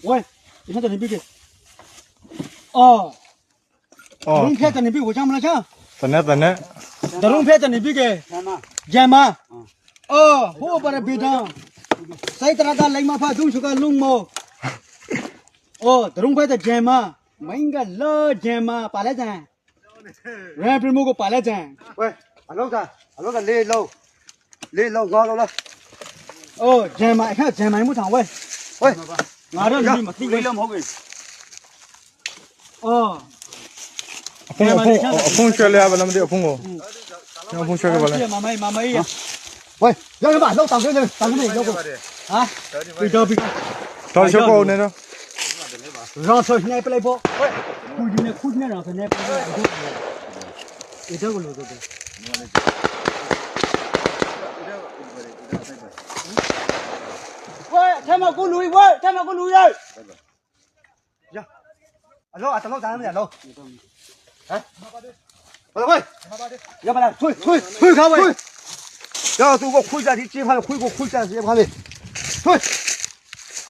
ໂອ້ຍ ອີ່ຫຍັງຕົວນີ້ບິກເກ. ອໍ ອໍ ລຸງເພດຕານີ້ບິກ ຫົວຊ່າງມັນລະຊາ ຕາແນ ຕາແນ ດາລຸງເພດຕານີ້ບິກເກ ແຈມມາ ແຈມມາ. ອໍ ໂຫ ປາລະບີດາ ໃສ່ຕະລາດຕາເລັງມາພາດຸງສຸກາລຸງໂມ. ອໍ ດາລຸງເພດຕາແຈມມາ ມັນກະເລີແຈມມາ ປາລະຈາ ແຣບເປັນໝູ່ກໍປາແລ້ວແຈ້ງ. ເວີຍ ອາລົກກະ ອາລົກກະເລໂລ ເລໂລງໍໂລລະ. ໂອ້ ແຈມມາ ແຈມມາໝູ່ທາງເວີຍ. ເວີຍ ງາເດີ ມີມາຕິເວີຍ. ໂອ້ ອາພົງ ອາພົງ ອາພົງຊ່ວຍເຫຼືອບາດລະ ມາດິ ອາພົງໂອ ອາພົງຊ່ວຍເຫຼືອບາດລະ. ມາໃໝ່ ມາໃໝ່. ເວີຍ ເດີມາ ລົງຕາມເດີ ຕາມເດີ ຮະ ປີເດີ ປີເດີ ເດີ ຊ່ວຍໂກເນາະ. ເຮົາຊ່ວຍແນບໄປເລີຍໂພ ເຮີຍ ຄຸຍຢູ່ໃນຄຸຍແນບ ເຮົາຊ່ວຍແນບໄປເລີຍ. ເອີ ເດີ ເດີ ເດີ ເດີ ເວີຍ ແທມມາກູໜຸຍເວີຍ ແທມມາກູໜຸຍເລີຍ. ອາໂລ ອາໂລ ຕາມມາ ອາໂລ ຮະ ມາເລີຍເວີຍ. ຢ່າມານະ ທຸຍ ທຸຍ ທຸຍ ເຂົ້າເວີຍ. ເຈົ້າຕູບໍ່ຄຸຍຈາກທີ່ຈີບເຮົາ ຄຸຍບໍ່ຄຸຍຈາກທີ່ຈີບເຮົາເລີຍ ທຸຍ.